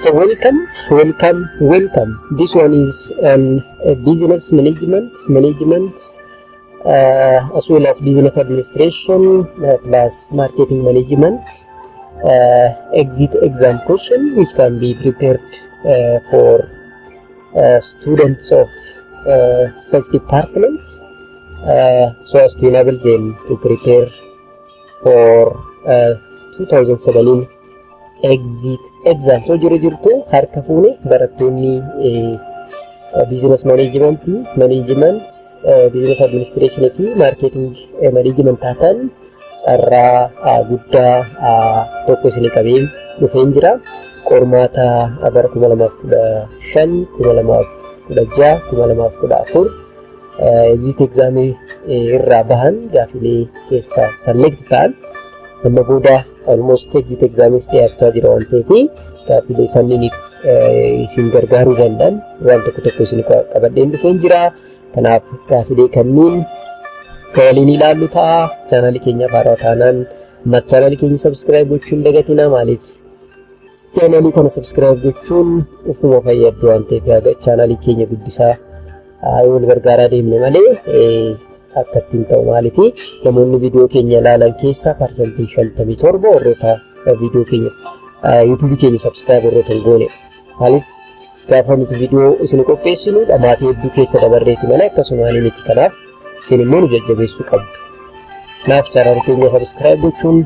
So welcome, welcome, welcome. This one is a business management, as well as business administration plus marketing management exit exam question which can be prepared for students of such departments so as to enable them to prepare for 2017 exit exam. So jiru jirtu, harka fuune barattoonni business management, business administration fi marketing management taatan, carraa guddaa tokko isin qabee dhufeen jira. Qormaata bara 2015, 2016, 2014 exit examii irraa bahan gaafilee keessaa select ta'an, amma booda almost exit examis dhiyaachaa jira waan ta'eef, gaafilee sanniiniif isin gargaaruu danda'an waan tokko tokko isin qabadheen dhufeen jira. Kanaaf gaafilee kanneen kan waliin ilaallu ta'a. Chaanaalii keenya haaraa taanaan ammas chaanaalii keenya subscribe gochuun dagatinaa. Maaliif? Chaanaalii kana subscribe gochuun ufuma fayyaddu waan ta'eef, chaanaalii keenya guddisaa wal gargaaraa deemne malee akka ittiin ta'u. Maaliif? Namoonni viidiyoo keenya ilaalan keessaa 57% warroota viidiyoo keenya, yuutuubii keenya subscribe warroota hin goonedha. Maaliif? Gaafa nuti viidiyoo isin qopheessinu dhamaatii hedduu keessa dabarreeti malee akkasumaan miti. Kanaaf isin immoo nu jajjabeessuu qabdu. Kanaaf chaanaalii keenya subscribe gochuun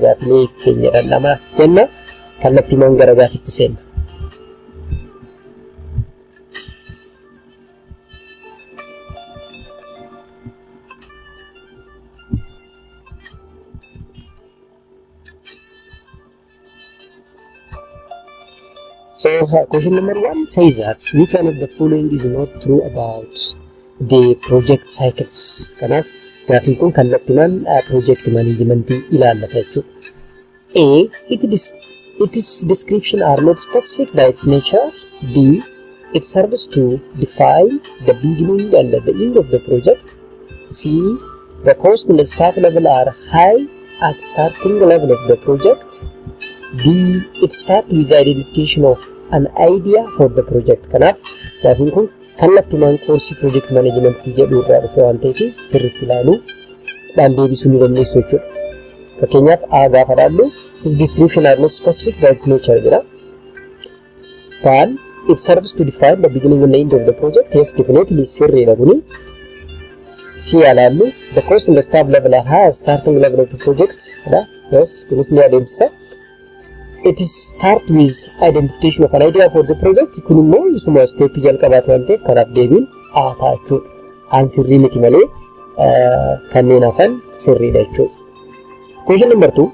gaafilee keenya dhandhama jenna. Kallattiimaan gara gaafitti seenna. So question number one says that which one of the following is not true about the project cycles? Kanaaf gaafiin kun kallattimaan project management ilaallata jechuudha. A. Its description are not specific by its nature. B. It serves to define the beginning and the end of the project. C. The cost and the staff level are high at starting level of the project. D. It starts with the identification of an idea for the project. Kanaaf gaafiin kun kallattimaan koorsii project management jedhu irraa dhufe waan ta'eef, sirriitti ilaaluu dhaan deebisuu ni dandeessu jechuudha. Fakkeenyaaf A gaafa ilaallu, "This description are not specific by its nature" jedha. One, it serves to define the beginning and the end of the project. Yes, definitely sirriidha kuni. C ilaallu, the cost and the staff level are high at starting level of the project jedha. Yes, kunis ni adeemsisa. It is start with identification of an idea for the project. Kun immoo isuma step jalqabaati waan ta'eef, kanaaf deebiin A ta'a jechuudha. Aan sirrii miti malee kanneen hafan sirriidha jechuudha. Question number two.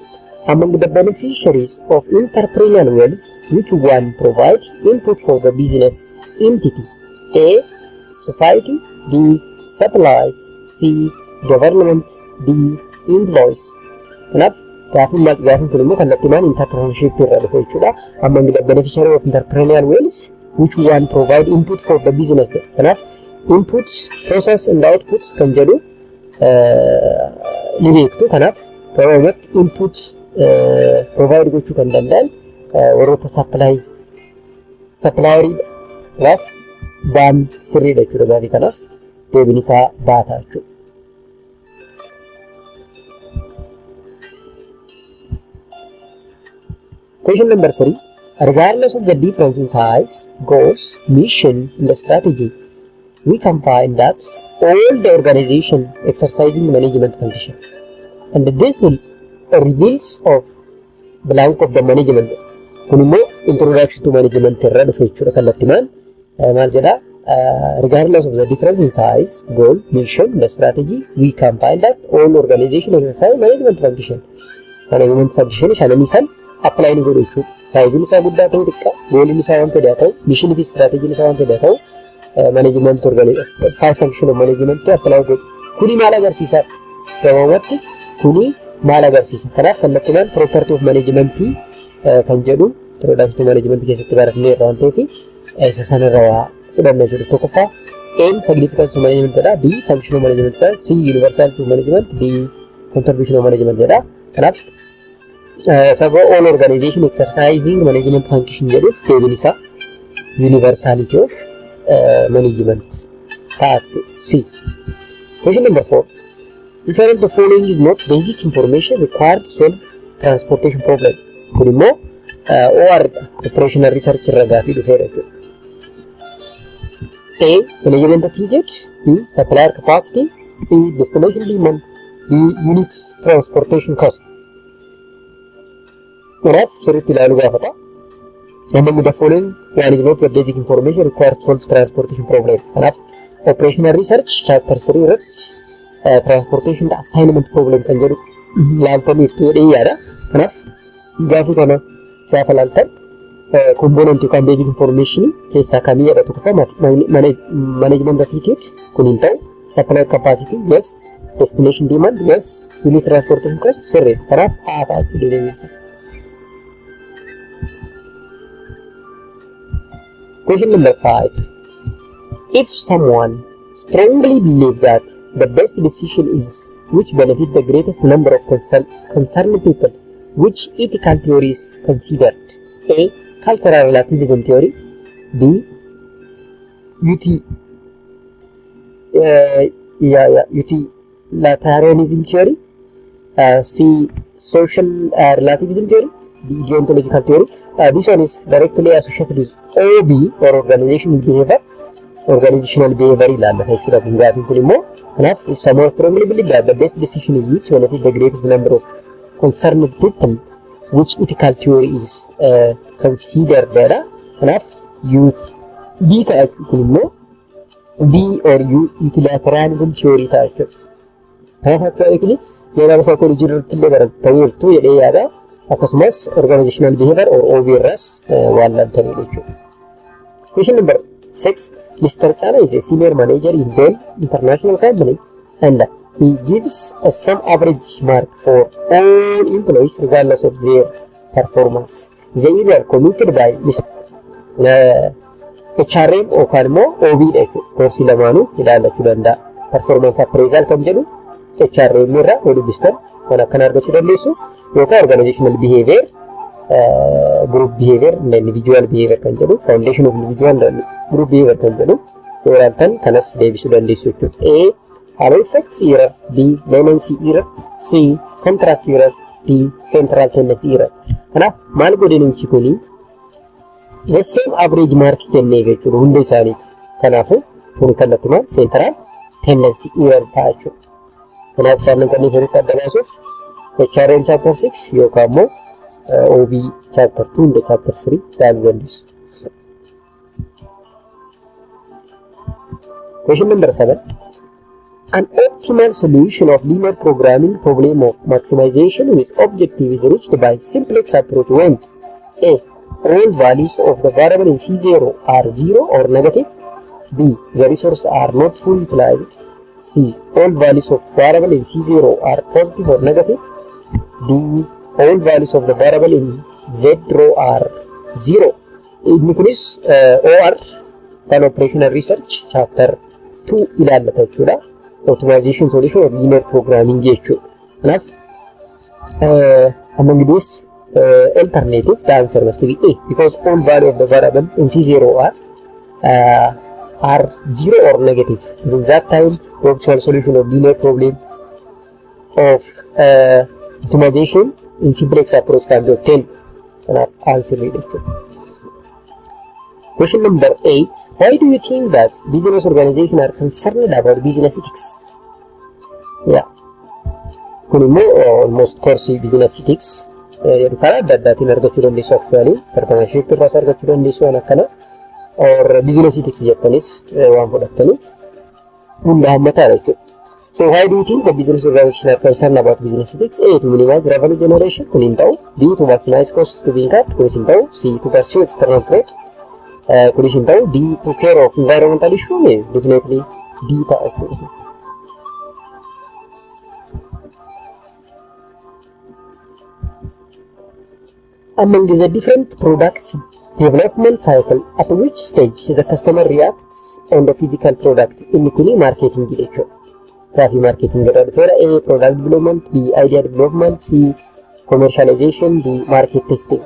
Among the beneficiaries of entrepreneurial wealth, which one provide input for the business entity? A. Society. B. Suppliers. C. Government. D. Employees. Kanaaf gaafiin maal? Gaafiin kun immoo kallattiimaan entrepreneurship irraa dhufe jechuudha. Among the beneficiary of entrepreneurial wealth, which one provide input for the business? Kanaaf inputs, process and outputs kan jedhu ni beektu. Kanaaf gabaabumatti inputs provide gochuu kan danda'an warroota supplieridha. Kanaaf baan sirriidha jechuudha gaafii kanaaf. Deebiin isaa baataa jechuudha. Question number three. Regardless of the difference in size, goals, mission, and the strategy, we can find that all the organization exercising management function. And this reveals of blank of the management. Kun immoo introduction to management irra dhufe jechuudha kallattimaan. Maal jedhaa? Regardless of the difference in size, goal, mission, the strategy, we can find that all organization exercise management function. Management function shananii san apply ni godhu jechuudha. Sizeiin isaa guddaa ta'e xiqqaa, goaliin isaa waan fedhe haa ta'u, missionii fi strategyiin isaa waan fedhe haa ta'u, management five function of management apply godhu. Kuni maal agarsiisa? Gabaabumatti kuni maal agarsiisa? Kanaaf kallattimaan property of management kan jedhu introduction to management keessatti baratneerra waan ta'eef, isa sanarra waa fudhanna jechuudha. Tokkoffaa A, significance of management jedha. B, function of management jedha. C, universality of management. D, contribution of management jedha. Kanaaf Sababa all organization exercising management function jedhuuf deebiin isaa universality of management ta'a. C. Question number 4. Which one of the following is not basic information required to solve transportation problem? Kun immoo OR operational research irra gaafii dhufeera jechuudha. A. Management attitude. B. Supplier capacity. C. Destination demand. D. Unit transportation cost. Kanaaf sirriitti ilaaluu gaafata. Among the following one is not the basic information required to solve transportation problem. Kanaaf operational research chapter 3 irratti transportation assignment problem kan jedhu laaltaniirtu jedhee yaada. Kanaaf gaafii kana gaafa laaltan component yookaan basic information keessaa kamii jedha. Tokkoffaa, management attitude, kun hin ta'u. Supplier capacity, yes. Destination demand, yes. Unit transportation cost, sirrii. Kanaaf A ta'a jechuudha deebiinsa. Question number 5. If someone strongly believes that the best decision is which benefit the greatest number of concerned people, which ethical theory is considered? A. Cultural relativism theory. B. UT, yeah, utilitarianism theory. C. Social relativism theory. D. Deontological theory. This one is directly associated with OB or organizational behavior. Organizational behavior ilaallata jechuudha kun gaafiin kun immoo. Kanaaf, if someone strongly believe that the best decision is which benefit the greatest number of concerned people, which ethical theory is considered jedha. Kanaaf U B ta'a kun immoo, B or U utilitarianism theory ta'a jechuudha. Kanaaf actually kuni general psychology irratti illee barataniirtu jedhee yaada. Akkasumas organizational behavior or OB irraas waan laaltanidha jechuudha. Question number 6. Mr. Chala is a senior manager in Bell International Company and he gives a sum average mark for all employees regardless of their performance. The error committed by Mr. HRM yookaan immoo OB dha jechuudha. Koorsii lamaanuu ilaallachuu danda'a. Performance appraisal kan jedhu HRM irraa yoo dubbistan waan akkana argachuu dandeessu, yookaan organizational behavior, group behavior and individual behavior kan jedhu, foundation of individual and group behavior kan jedhu yoo ilaaltan kanas deebisuu dandeessu jechuudha. A. Halo effects error. B. Leniency error. C. Contrast error. D. Central tendency error. Kanaaf maal godhe namichi kuni? The same average mark kenneef jechuudha hunda isaaniitu. Kanaafuu kun kallattumaan central tendency error ta'a jechuudha. Kanaaf isaan kanneen sirriitti adda baasuuf HRM chapter 6 yookaan immoo OB chapter 2 hunda chapter 3 ilaaluu dandeessu. Question number 7. An optimal solution of linear programming problem of maximization with objective is reached by simplex approach when A. All values of the variable in C0 are 0 or negative. B. The resources are not fully utilized. C. All values of variable in C0 are positive or negative. D. All values of the variable in Z row are 0. Inni kunis OR kan operational research chapter 2 ilaallata jechuudha. Optimization solution of linear programming jechuudha. Kanaaf among these alternative, the answer must be A, because all value of the variable in C0 are 0 or negative. During that time, the optimal solution of linear problem of optimization in simplex approach can be obtained. Kanaaf answer jechuudha. Question number 8. Why do you think that business organizations are concerned about business ethics? Yeah. Kun immoo almost koorsii business ethics jedhu karaa adda addaatiin argachuu dandeessu actually. Entrepreneurship irraas argachuu dandeessu waan akkana. Or business ethics jettanis waan fudhattaniif hunda hammataadha jechuudha. So why do you think the business organization are concerned about business ethics? A. To minimize revenue generation, kun hin ta'u. B. To maximize cost to be incurred, kunis hin ta'u. C. To pursue external trade, kunis hin ta'u. D. To care of environmental issue, definitely D ta'a jechuudha. Among the different products development cycle, at which stage the customer reacts on the physical product? Inni kuni marketing jechuudha. Gaafii marketing irraa dhufeera. A. Product development. B. Idea development. C. Commercialization, D. Market testing.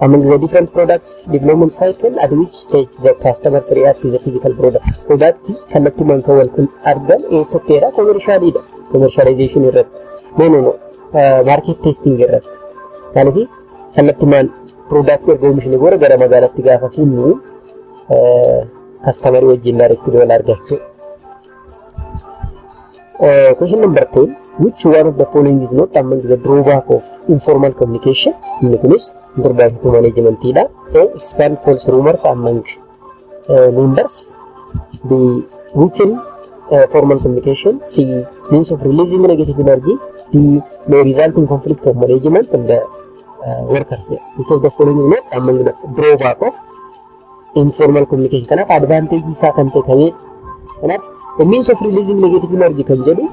Among the different products development cycle, at which stage the customers react to the physical product? Product kallattumaan kan wal kun argan eessatteedha? Commercialidha. Commercialization irratti. No, no, no. Market testing irratti. Maaliif kallattumaan product erga oomishne booda gara magaalaatti gaafa finnu customer wajjin directly wal argachuu. Question number 10. Which one of the following is not among the drawback of informal communication? Inni kunis introduction to management dha. A. Expand false rumors among members. B. Weaken formal communication. C. Means of releasing negative energy. D. May result in conflict of management and the workers. Which of the following is not among the drawback of informal communication? Kanaaf advantage isaa kan ta'e kamii? Kanaaf the means of releasing negative energy kan jedhu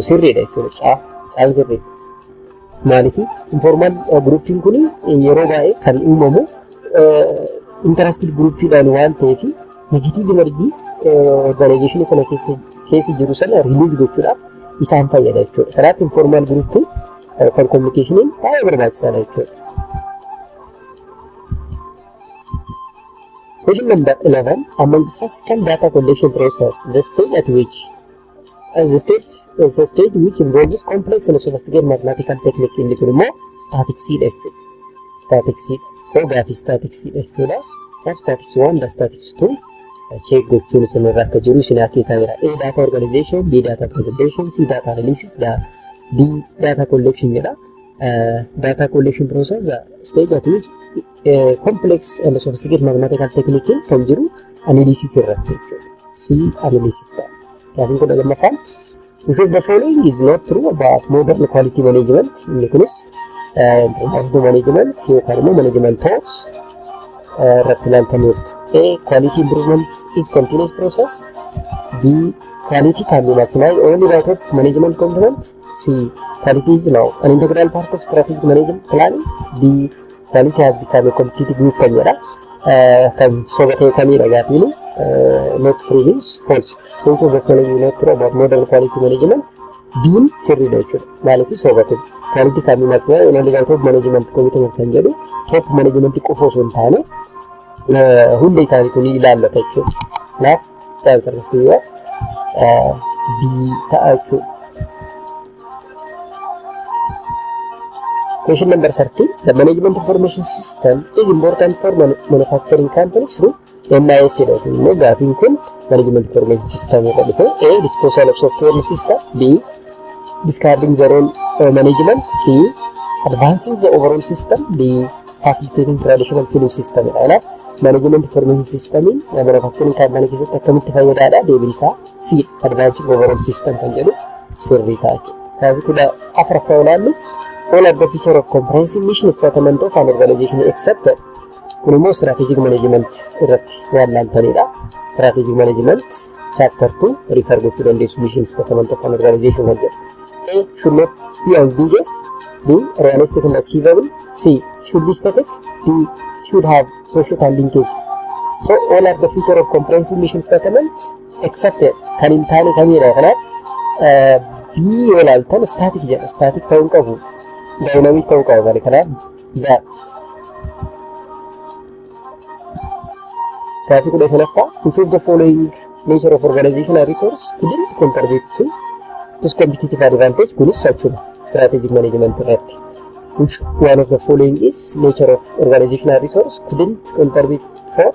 sirriidha jechuudha. Caa caan sirriidha. Maaliif informal groupiin kun yeroo baay'ee kan uumamu interested groupiidhaan waan ta'eef, negative energy organization sana keessa jiru sana release gochuudhaaf isaan fayyada jechuudha. Kanaaf informal groupiin kan communicationiin baay'ee barbaachisaadha jechuudha. Question number 11. Among the statistical data collection process, the stage at which the stage is a stage which involves complex and sophisticated mathematical technique. Inni kun immoo statistics dha jechuudha. Statistics dha. Gaafii statistics dha jechuudha. Kanaaf statistics 1 da statistics 2 check gochuun isinirra akka jiru isin akeekaa jira. A, data organization, B, data presentation, C, data analysis, D, data collection jedha. Data collection process, the stage at which complex and sophisticated mathematical technique kan jiru analysis irratti jechuudha. C, analysis ta'a. Gaafiin 12ffaan, which of the following is not true about modern quality management? Inni kunis introduction management yookaan immoo management thoughts irratti ilaaltaniirtu. A. Quality improvement is continuous process. B. Quality can be maximized only by top management components. C. Quality is now an integral part of strategic management planning. D. Quality has become a competitive weapon jedha. Kan soba ta'e kamidha gaafiin? Not true means false. Which of the following is not true about modern quality management? B'n sirriidha jechuudha. Maaliif soba ta'e? Quality can be maximized only by top management commitment kan jedhu top management qofa osoo hin taane hunda isaaniitu ni ilaallata jechuudha. Kanaaf the answer is to yes. B ta'a jechuudha. Question number 13. The management information system is important for manufacturing companies through MIS jedha. Immoo gaafiin kun management information system irra dhufe. A. Disposal of software and system. B. Discarding the role management. C. Advancing the overall system. D. Facilitating traditional filling system jedha. Kanaaf management information system manufacturing company keessatti akkamitti fayyadaadha? Deebiin isaa C. Advancing overall system kan jedhu sirrii ta'a jechuudha. Gaafii 14ffaa ilaallu, all are the feature of comprehensive mission statement of an organization except. Kun immoo strategic management irratti waan laaltanidha. Strategic management chapter 2 refer gochuu dandeessu, mission statement of an organization kan jedhu. A. Should not be ambiguous. B. Realistic and achievable. C. Should be static. D. Should have societal linkage. So all are the feature of comprehensive mission statement except kan hin taane kamidha? Kanaaf B yoo ilaaltan static jedha. Static ta'uu hin qabu. Dynamic ta'uu qaba malee. Kanaaf B. Gaafii 15ffaa, which of the following nature of organizational resource couldn't contribute to this competitive advantage? Kunis achuma strategic management irratti. Which one of the following is nature of organizational resource couldn't contribute for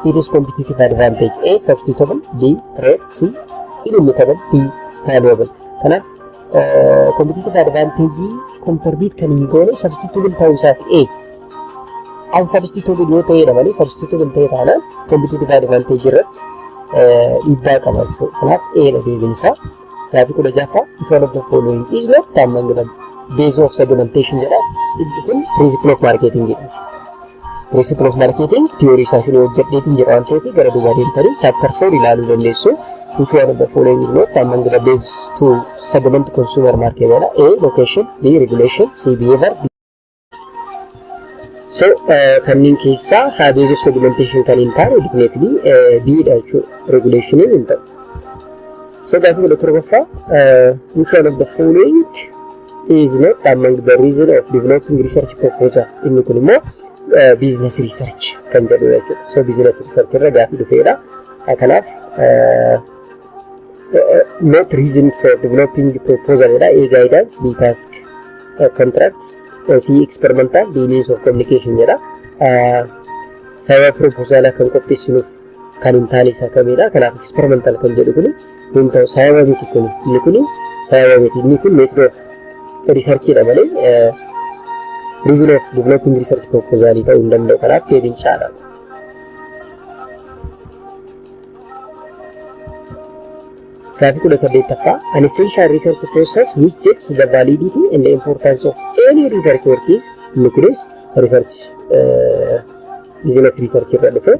its competitive advantage? A. Substitutable. B. Rare. C. Inimitable. D. Valuable. Kanaaf competitive advantage contribute kan hin goone substitutable ta'uu isaati. A. Unsubstitutable yoo ta'edha malee substitutable ta'e taanaan competitive advantage irratti dhiibbaa qaba jechuudha. Kanaaf A dha deebiin isaa. Gaafii 16ffaa, which one of the following is not among the base of segmentation jedha. Inni kun principle of marketing jedha. Principle of marketing theory isaa isin hojjedheetiin jedha waan ta'eef gara duubaa deemtanii chapter 4 ilaaluu dandeessu. Which one of the following is not among the base to segment consumer market jedha. A. Location. B. Regulation. C. Behavior. D. So kanneen keessaa base of segmentation kan hin taane definitely B dha jechuudha. Regulationiin hin ta'u. So gaafii 17ffaa, which one of the following is not among the reason of developing research proposal. Inni kun immoo business research kan jedhudha jechuudha. So business research irra gaafii dhufeedha. Kanaaf not reason for developing proposal jedha. A, guidance, B, task contracts, C, experimental, D, means of communication jedha. Sababa proposal kan qopheessinuuf kan hin taane isa kamidha? Kanaaf experimental kan jedhu kuni hin ta'u, sababa miti kuni. Inni kuni sababa miti. Inni kun method of researchidha malee reason of developing research proposal ta'uu hin danda'u. Kanaaf deebiin C dha. Gaafii 18ffaa, an essential research process which checks the validity and the importance of any research work is. Inni kunis research business research irra dhufe.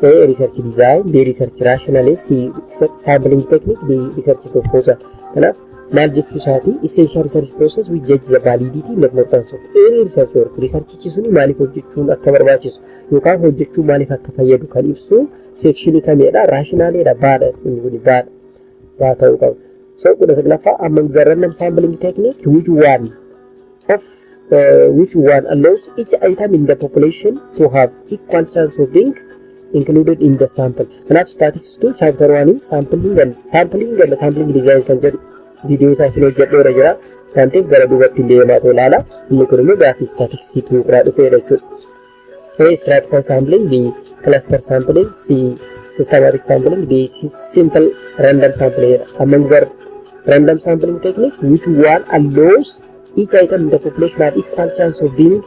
A, research design, B, research rationale, C, sampling technique, D, research proposal. Kanaaf maal jechuu isaati? Essential research process which judge the validity and the importance of any research work. Researchichi suni maaliif hojjechuun akka barbaachisu yookaan hojjechuun maaliif akka fayyadu kan ibsu sectionii kamidha? Rationaleedha, B dha. Inni kun B dha. B ta'uu qaba. So 19ffaa, among the random sampling technique, which one allows each item in the population to have equal chance of being included in the sample? Kanaaf statistics 2 chapter 1 is sampling and sampling design kan jedhu viidiyoo isaa isin hojjedheera jira. Waan ta'eef gara duubatti deemaa ilaala. Inni kun immoo gaaffii statistics 2 irraa dhufeedha jechuudha. A, stratified sampling, B, cluster sampling, C, systematic sampling, D, simple random sampling. Among the random sampling technique, which one allows each item in the population have equal chance of being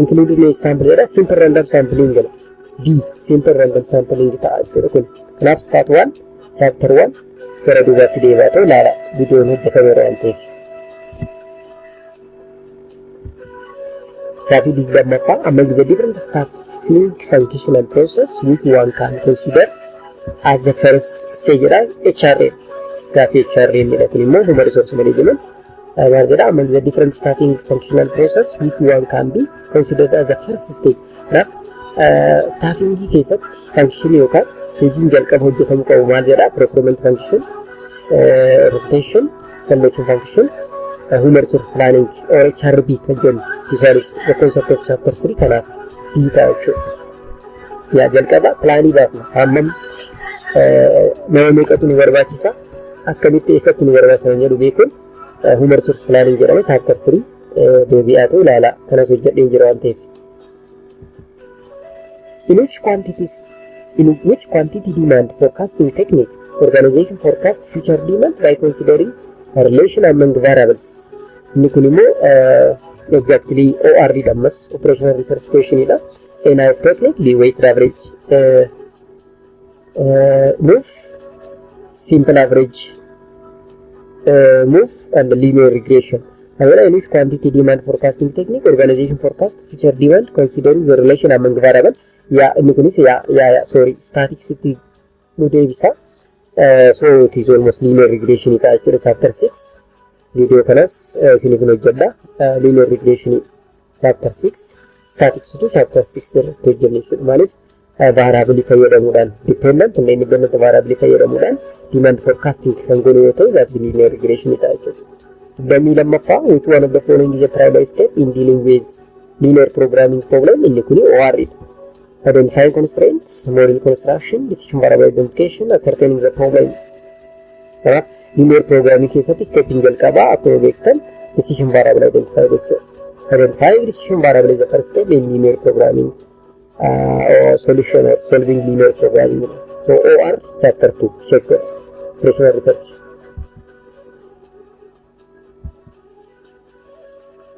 included in a sample jedha. Simple random sampling jedha. D, simple random sampling ta'a jechuudha kun. Kanaaf stat 1 chapter 1 gara duubaatti deemaa ta'u ilaala, viidiyoon hojjetameera waan ta'eef. Gaafii 20ffaa, among the different staffing functional process, which one can consider as the first stage jedha. HRM, gaafii HRM jedha. Kun immoo human resource management. Maal jedha? Among the different staffing functional process, which one can be considered as the first stage? Kanaaf staffingii keessatti function yookaan hojiin jalqaba hojjetamuu qabu maal jedha? Procurement function, rotation, selection function, human resource planning or HRB kan jennu. This one is the concept of chapter 3. Kanaaf D ta'a jechuudha. Yaa, jalqaba planii baafna. Hammam, nama meeqatu nu barbaachisa, akkamitti, eessatti nu barbaachisa kan jedhu beekuun human resource planning jedhama. Chapter 3 deebi'aatu ilaala. Kanas hojjedheen jira waan ta'eef. In which quantity demand forecasting technique organization forecast future demand by considering a relation among variables? Inni kun immoo exactly OR dha ammas, operational research question dha. A, naive technique, B, weighted average move, simple average move and linear regression. However, in which quantity demand forecasting technique organization forecast future demand considering the relation among variable? Yaa, inni kunis yaa, sorry, statistics nu deebisa. So it is almost linear regression ta'a jechuudha. Chapter 6 viidiyoo kanas isiniif hojjedha. Linear regression chapter 6, statistics 2 chapter 6 irratti hojjennu jechuudha. Maaliif? Variable fayyadamuudhaan, dependent and independent variable fayyadamuudhaan demand forecasting kan goonu yoo ta'u, that is linear regression ta'a jechuudha. 22ffaa, which one of the following is a primary step in dealing with linear programming problem? Inni kuni OR dha. Identifying constraints, model construction, decision variable identification, ascertaining the problem. Kanaaf linear programming keessatti stepping jalqabaa akkuma beektan decision variable identify gochuudha. Identifying decision variable is the first step in linear programming or solution or solving linear programming. So OR chapter 2 check, operational research.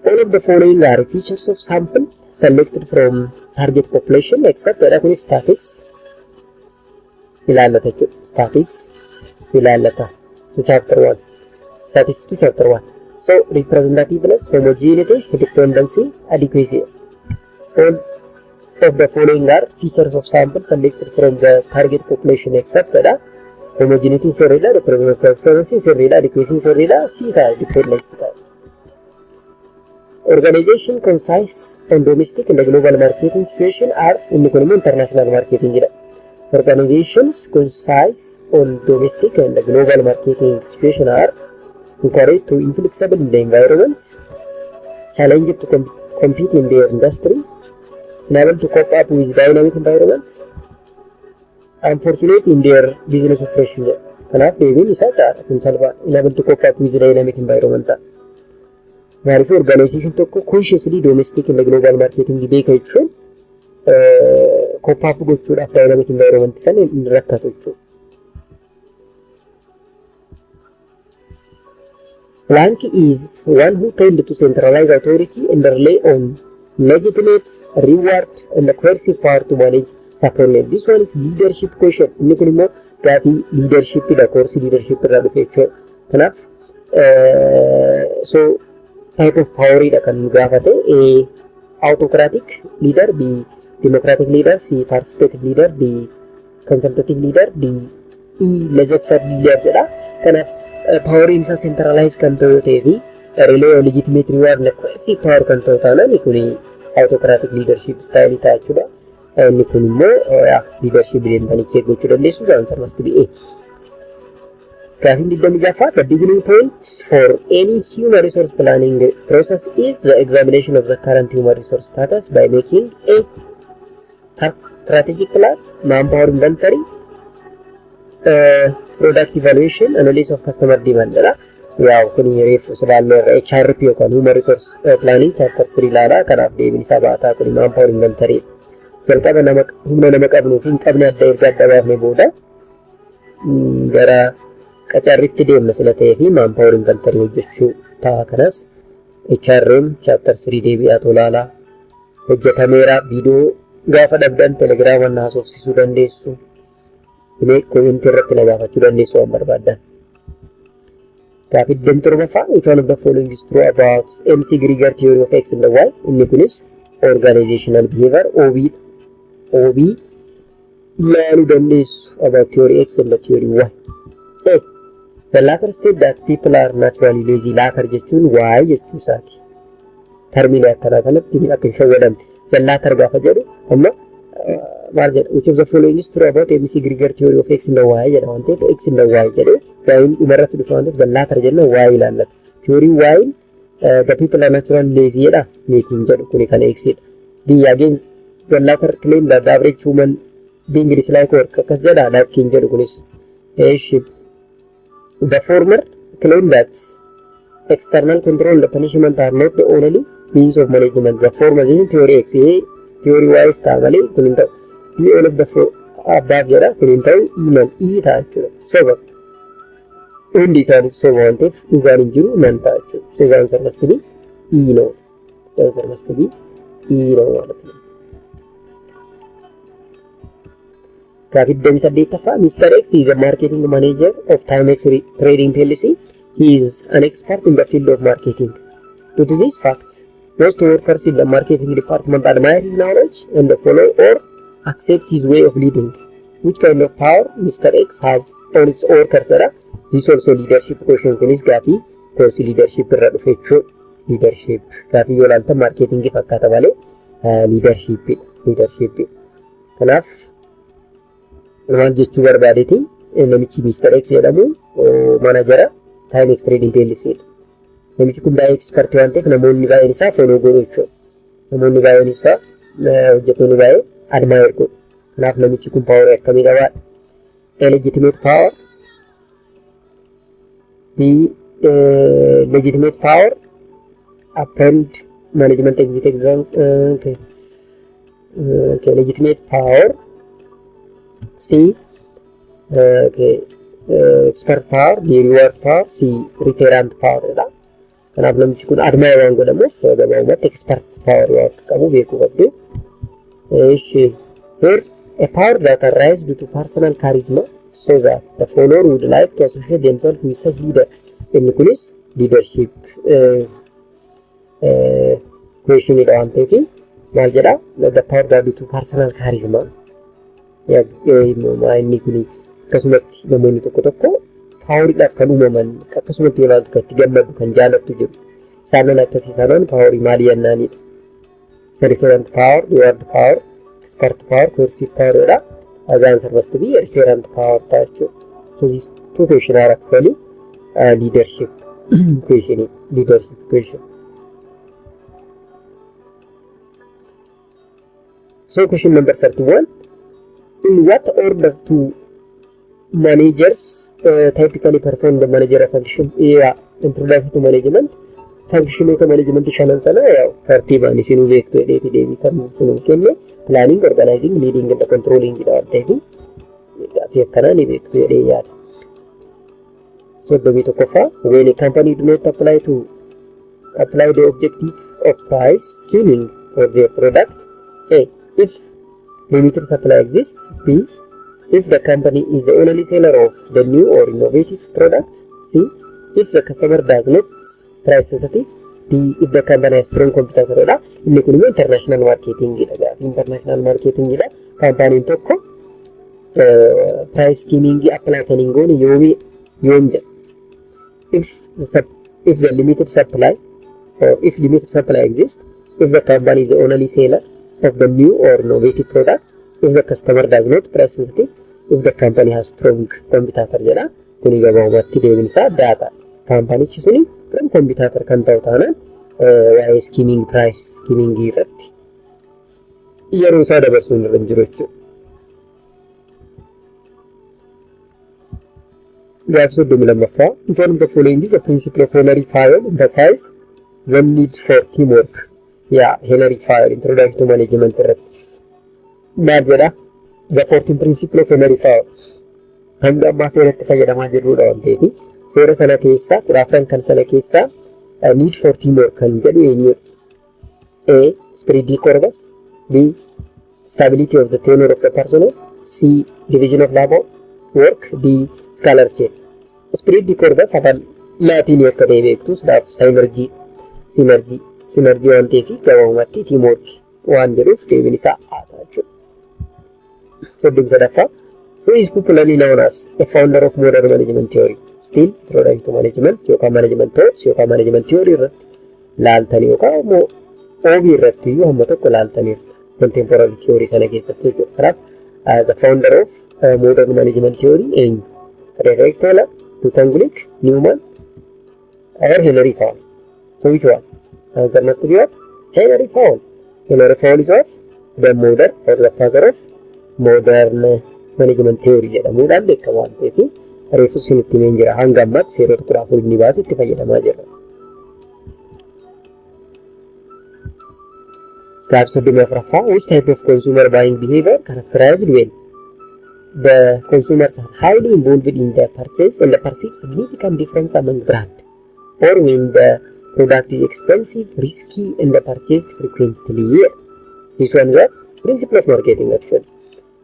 All of the following are features of sample selected from target population except jedha. Kun statics ilaallata jechuudha. Statics ilaallata. So chapter 1. Statics 2 chapter 1. So representativeness, homogeneity, dependency, adequacy. All of the following are features of sample selected from the target population except jedha. Homogeneity sirriidha, representativeness sirriidha, adequacy sirriidha, C ta'a, dependency ta'a. Organization concise on domestic and global marketing situation are. Inni kun immoo international marketing jedha. Organizations concise on domestic and global marketing situation are Encouraged to inflexible in the environment, challenged to compete in their industry, unable to cope up with dynamic environments, unfortunate in their business operation jedha. Kanaaf deebiin isaa C dha. Kun salphaa, unable to cope up with dynamic environment ta'a. Maaliif organization tokko consciously domestic and global marketing beeka jechuun cope up gochuudhaaf dynamic environment kan hin rakkatu jechuudha. Blank is one who tend to centralize authority and rely on legitimate reward and coercive power to manage subordinate. This one is leadership question. Inni kun immoo gaafii leadership dha. Koorsii leadership irraa dhufe jechuudha. Kanaaf so type of power dha kan nu gaafate. A, autocratic leader, B, democratic leader, C, participative leader, D, consultative leader, D, E, laissez-faire leader jedha. Kanaaf poweriin isaa centralize kan ta'u yoo ta'ee fi rely on legitimate reward and coercive power kan ta'u taanaan kuni autocratic leadership style ta'a jechuudha. Inni kun immoo leadership deemtanii check gochuu dandeessu. The answer must be A. Gaafiin 26ffaa, the beginning point for any human resource planning process is the examination of the current human resource status by making a strategic plan, manpower inventory, product evaluation, analysis of customer demand jedha. Yaa'u kun reefu silaallee irra HRP yookaan human resource planning chapter 3 ilaala. Kanaaf deebiin isaa baataa kun manpower inventory. Jalqaba nama humna nama qabnuu fi hin qabne adda erga adda baafne booda gara qacarritti deemna sila ta'ee fi manpower inventory hojjechuu ta'a. Kanas HRM chapter 3 deebi'aa tolaalaa hojjetameera. Viidiyoo gaafa dhabdan telegiraamaan na haasofsiisuu dandeessu. Mee koomentii irratti na gaafachuu dandeessu waan barbaaddan. Gaaffii 27ffaa, which one of the following is true about MC Gregor theory of X and Y? Inni kunis organizational behavior OB OB ilaaluu dandeessu about theory X and theory Y. A. The latter state that people are naturally lazy. Latter jechuun Y jechuu isaati. Termiilee akkanaa kanatti akka hin shawwadamne. The latter gaafa jedhu amma maal jedha, which of the following is true about MC Gregor theory of X and Y jedha waan ta'eef X and Y jedhee Y'n dhumarratti dhufa waan ta'eef the latter jenna Y ilaallata. Theory Y the people are naturally lazy jedha meetiin jedhu kuni kan X dha. B, again the latter claim that the average human being dislike work akkas jedha lakkiin jedhu kunis. Eeshi, the former claim that external control and punishment are not the only means of management. The former jechuun theory X, theory Y ta'a malee kun hin ta'u. D, all of the above jedha kun hin ta'u. E man E ta'a jechuudha. Soba. Hundi isaanii soba waan ta'eef dhugaan hin jiru nan ta'a jechuudha. So the answer must be E ነው. The answer must be E ነው ማለት ነው። Gaaffii 28ffaa, Mr. X is a marketing manager of Timex Trading PLC. He is an expert in the field of marketing. Due to this fact, most workers in the marketing department admire his knowledge and follow or accept his way of leading. Which kind of power Mr. X has on its workers jedha. This also leadership question. Kunis gaafii koorsii leadership irra dhufe jechuudha. Leadership gaafii yoo ilaaltan marketingii fakkaata malee leadership leadership. Kanaaf maal jechuu barbaadeeti namichi Mr. X jedhamu manajara Timex Trading PLC dha. Namichi kun baay'ee ekspertii waan ta'eef namoonni baay'een isaa follow godhu jechuudha. Namoonni baay'een isaa hojjettoonni baay'ee admire godhu. Kanaaf namichi kun paaworii akkamii qabaa? A, legitimate power, B, legitimate power, append management exit exam, okay. Okay, legitimate power, C, okay, expert power, D, reward power, C, referent power dha. Kanaaf namichi kun admire waan godhamuuf gabaabumatti expert power waan akka qabu beekuu qabdu. Eeshi, here a power that arises due to personal charisma so that the follower would like to associate themselves with such leader. Inni kunis leadership question dha waan ta'eef maal jedha, the power that due to personal charisma inni kun akkasumatti namoonni tokko tokko paaworiidhaaf kan uumaman akkasumatti yoo ilaaltu kan itti gammadu kan jaalattu jiru. Isaanan akkasii isaanaan paaworii maalii jennaanidha. Referent power, reward power, expert power, coercive power jedha. The answer must be referent power ta'a jechuudha. So these two questions are actually leadership Question, leadership question. So question number 31. In what order do managers typically perform the managerial function? Yeah, introduction to management. Functionoota management shanan sana yaa'u tartiibaan isinuu beektu jedheeti deebii kan isinuu kenne planning, organizing, leading and controlling dha waan ta'eef gaaffii akkanaa ni beektu jedhee yaada. 31ffaa, when a company do not apply the objective of price skimming for their product: A. If limited supply exists. B. If the company is the only seller of the new or innovative product. C. If the customer does not price sensitive. D. If the company has strong competitor dha. Inni kun immoo international marketing dha. Gaaffii international marketing dha. Kaampaaniin tokko price skimming apply kan hin goone yoomi yoom jedha. If the limited supply or if limited supply exists, if the company is the only seller of the new or innovative product, if the customer does not price sensitive, if the company has strong competitor jedha. Kuni gabaabumatti deebiin isaa D ta'a. Kaampanichi suni strong competitor kan ta'u taanaan waa'ee skimming, price skimming irratti yeroo isaa dabarsuun irra hin jiru jechuudha. Gaaffii 32ffaa, which one of the following is the principle of Henry Fayol emphasize the need for teamwork? Yaa, Henry Fayol introduction to management irratti maal jedha? The 14 principle of Henry Fayol hanga ammaa seeratti fayyadamaa jirrudha waan ta'eef seera sana keessaa 14 kan sana keessaa need for teamwork kan jedhu eenyudha? A. Esprit de corps. B. Stability of the tenure of the personnel. C. Division of labor work. D. Scalar chain. Esprit de corps afaan Laatinii akka ta'e beektu silaaf synergy, synergy, synergy waan ta'eef gabaabumatti teamwork waan jedhuuf deebiin isaa A ta'a jechuudha. 33ffaa, who is popularly known as the founder of modern management theory? Still introduction to management yookaan management thoughts yookaan management theory irratti laaltanii yookaan immoo OB irratti iyyuu hamma tokko laaltaniirtu contemporary theory sana keessatti jechuudha. Kanaaf the founder of modern management theory eenyu? Frederick Taylor, Newton Gulick, Newman or Henry Fayol? So which one? Answer must be what? Henry Fayol. Henry Fayol is what? The modern or the father of modern management theory jedhamuudhaan beekama waan ta'eef reefu isinitti himeen jira. Hanga ammaatti seerota 14 inni baase itti fayyadamaa jirra. Gaaffii 34ffaa, which type of consumer buying behavior characterized when the consumers are highly involved in the purchase and perceive significant difference among brand, or when the product is expensive, risky and purchased frequently? This one is principle of marketing actually.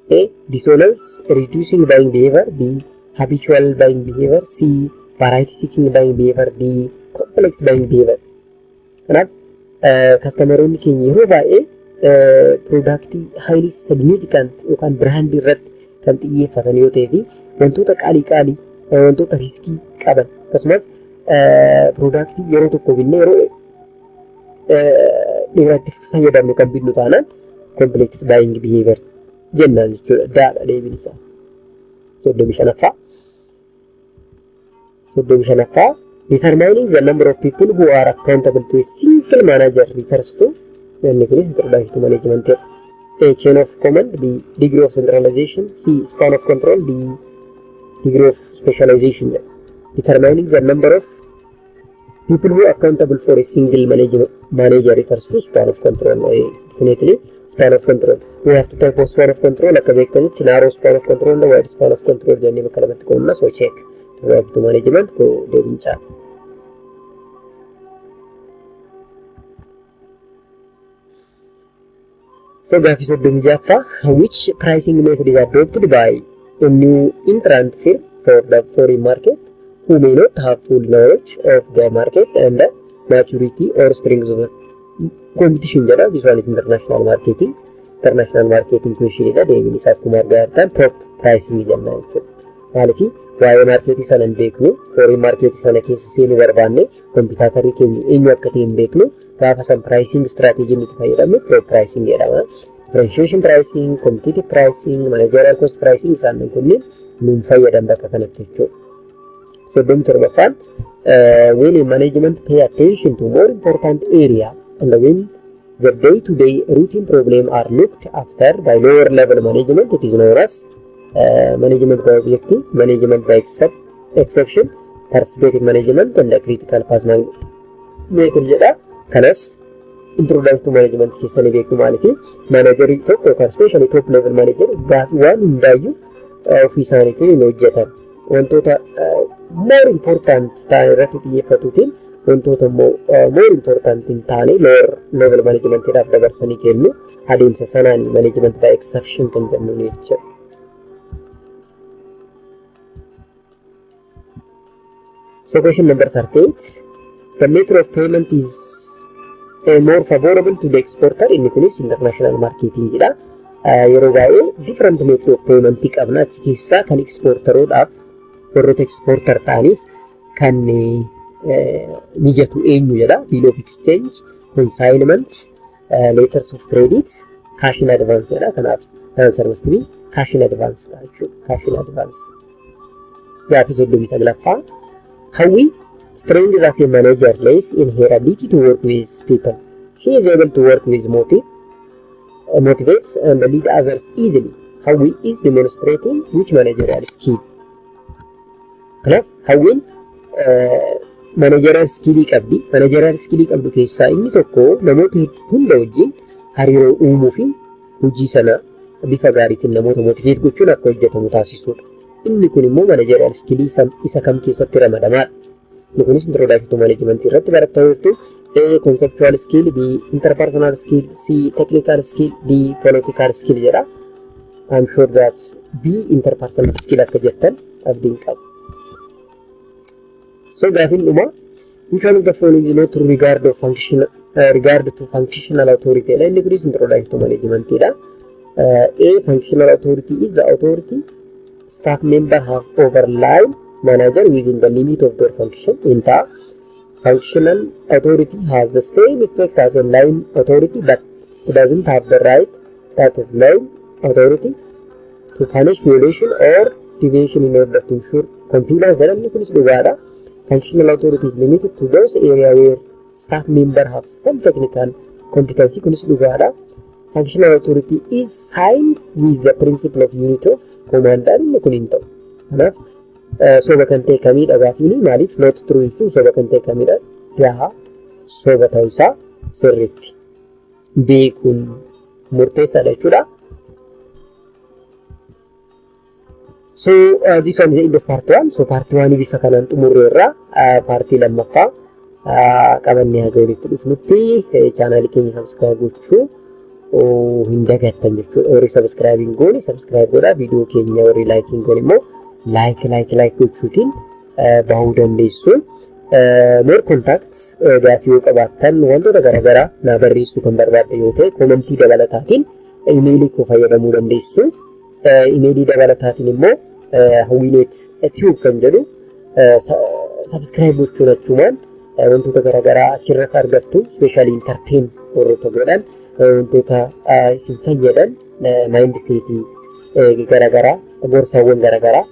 A. Dissonance reducing buying behavior. B. Habitual buying behavior. C. Variety seeking buying behavior. D. Complex buying behavior. Kanaaf customeroonni keenya yeroo baay'ee productii highly significant yookaan brandii irratti kan xiyyeeffatan yoo ta'ee fi wantoota qaalii qaalii, wantoota riskii qaban, akkasumas productii yeroo tokko binnee yeroo dheeraatti fayyadamnu kan binnu taanaan complex buying behavior jennaan jechuudha. D dha deebiin isaa. 35ffaa. 35ffaa, determining the number of people who are accountable to a single manager refers to? Inni kunis introduction to management jedha. A. Chain of command. B. Degree of centralization. C. Span of control. D. Degree of specialization jedha. Determining the number of people who are accountable for a single manager refers to span of control. Definitely span of control. We have to type of span of control. Akka beektanitti narrow span of control and wide span of control jennee bakka lamatti qoodna. So check. Introduction to management ko deebiin C dha. So gaaffii 36ffaa, which pricing method is adopted by a new entrant firm for the foreign market who may not have full knowledge of the market and the maturity or strength of the competition jedha. This one is international marketing. International marketing question dha. Deebiin isaa akkuma argaa jirtan probe pricing jenna jechuudha. Maaliif? Waa'ee marketii sana hin beeknu, foreign marketii sana keessa seenuu barbaanne, competitorii keenya eenyu akka ta'e hin beeknu, gaafa san pricing strategy nuti fayyadamnu probe pricing jedhama. Differentiation pricing, competitive pricing, managerial cost pricing isaan kunniin nuun fayyadan bakka kanatti jechuudha. 37ffaan, when a management pay attention to more important area and when the day-to-day routine problem are looked after by lower level management, it is known as management by objective, management by exception, participative management and the critical path method jedha. Kanas introduction to management keessa ni beeknu. Maaliif managerii tokko yookaan especially top level manager gaafii waan hundaayyuu ofii isaaniitiin hin hojjetan. Wantoota more important ta'an irratti xiyyeeffatuutiin wantoota immoo more important hin taane lower level managementiidhaaf dabarsanii kennu. Adeemsa sanaan management by exception kan jennu jechuudha. So question number 38. The method of payment is more favorable to the exporter. Inni kunis international marketing jedha. Yeroo baay'ee different method of payment qabna. Achi keessaa kan exporteroodhaaf, warroota exporter ta'aniif kan mijatu eenyu jedha. Bill of exchange, consignment, letters of credit, cash in advance jedha. Kanaaf answer must be cash in advance dha jechuudha. Cash in advance. Gaaffii 39ffaa. Hawwi strength as a manager lies in her ability to work with people. She is able to work with motivates and lead others easily. Hawwi is demonstrating which managerial skill? Kanaaf Hawwiin managerial skillii qabdi. Managerial skillii qabdu keessaa inni tokko namoota hunda wajjin hariiroo uumuu fi hojii sana bifa gaariitiin namoota motivate gochuun akka hojjetamu taasisuudha. Inni kun immoo managerial skillii isa kam keessatti ramadamaadha? Inni kunis introduction to management irratti barattaniirtu. A. Conceptual skill, B. Interpersonal skill, C. Technical skill, D. Political skill jedha. I'm sure that B. Interpersonal skill akka jettan abdiin qaba. So gaafiin dhuma, which one of the following is not true regard to functional authority dha. Inni kunis introduction to management dha. A. Functional authority is the authority staff member have over line manager within the limit of their function. In ta'a. Functional authority has the same effect as a line authority but doesn't have the right that is line authority to punish violation or deviation in order to ensure compliance jedha. Inni kunis dhugaadha. Functional authority is limited to those area where staff member have some technical competency. Kunis dhugaadha. Functional authority is signed with the principle of unity of command. Inni kun hin ta'u. Kanaaf soba kan ta'e kamiidha gaafiin? Maaliif not true jechuun soba kan ta'e kamiidha? Gahaa soba ta'uu isaa sirriitti beekuun murteessaadha jechuudha. So this one is the end of part 1. So part 1 bifa kanaan xumurreerra. Partii lammaffaa qabannee haga walitti dhufnutti channelii keenya subscribe gochuu hin dagattan jechuudha. Warri subscribe hin goone subscribe godhaa. Viidiyoo keenya warri like hin goone immoo like, like, like gochuutiin bahuu dandeessu. More contacts, gaaffii yoo qabaattan, wantoota garaagaraa naa barreessuu kan barbaadde yoo ta'e, commentii dabalataatiin emailii koo fayyadamuu dandeessu. Emailii dabalataatiin immoo Hawwiineet Tube kan jedhu subscribe gochuun achumaan wantoota garaagaraa achirras argattu. Especially entertain warroota godhan, wantoota isin fayyadan, mindsetii garaagaraa, gorsaawwan garaagaraa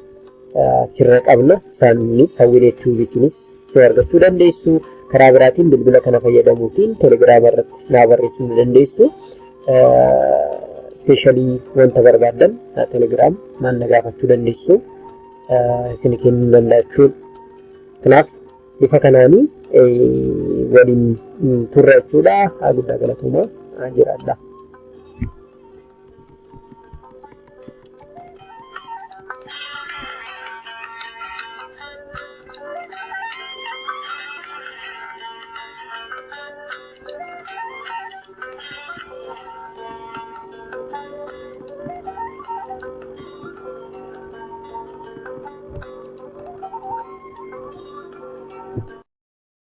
achirra qabna. Isaanis Hawwiineet Tubetiinis argachuu dandeessu. Karaa biraatiin bilbila kana fayyadamuutiin Telegiraama irratti naa barreessuu ni dandeessu. Especially wanta barbaaddan Telegiraam maal na gaafachuu dandeessu, isin kennuu danda'a jechuudha. Kanaaf bifa kanaanii waliin turra jechuudha. Guddaa galatoomaa, jiraadha.